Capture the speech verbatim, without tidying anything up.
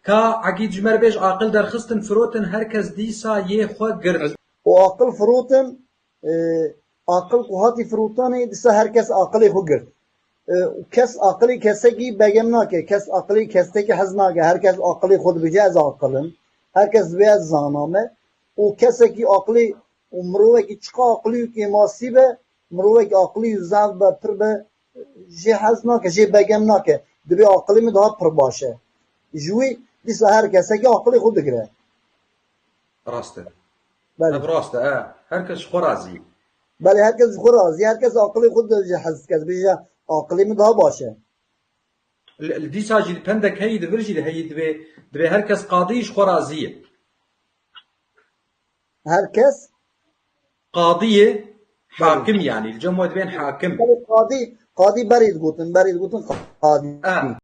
Ka Egîd ji me re bêj, aqil derxistin, firotin, her kes dîsa yê xwe girt. Û aqil firotin, e, aqil ku hatî firotanê, dîsa her kes aqilê xwe girt. E, û kes aqilê kesekî begem nake, kes aqilê kesekî hez nake, her kes aqilê xwe dibêje ez aqil im, her kes dibê ez zana me. Û kesekî aqilê û mirovekî çiqa aqilî û kêmasî be, mirovekî aqilî û zaf be, pir be, jê hez nake, jê begem nake. Dibê aqilê min daha pir baş e. Ji wî dîsa her kesekî aqilê xwe digire. Rast e. Belê. Ev rast e, e. Her kes ji xwe razî. Belê, her kes ji xwe razî, her kes aqilê xwe dibêje hez dike, dibêje aqilê min daha baş e. Li, li dîsa jî li pendek heyî di vir jî de heyî dibê, dibê her kes qadî ji xwe razî ye. Her kes Qadî ye, hakim yanî. Li cem we dibên hakim. Qadî, qadî berê digotin, berê digotin qadî. E,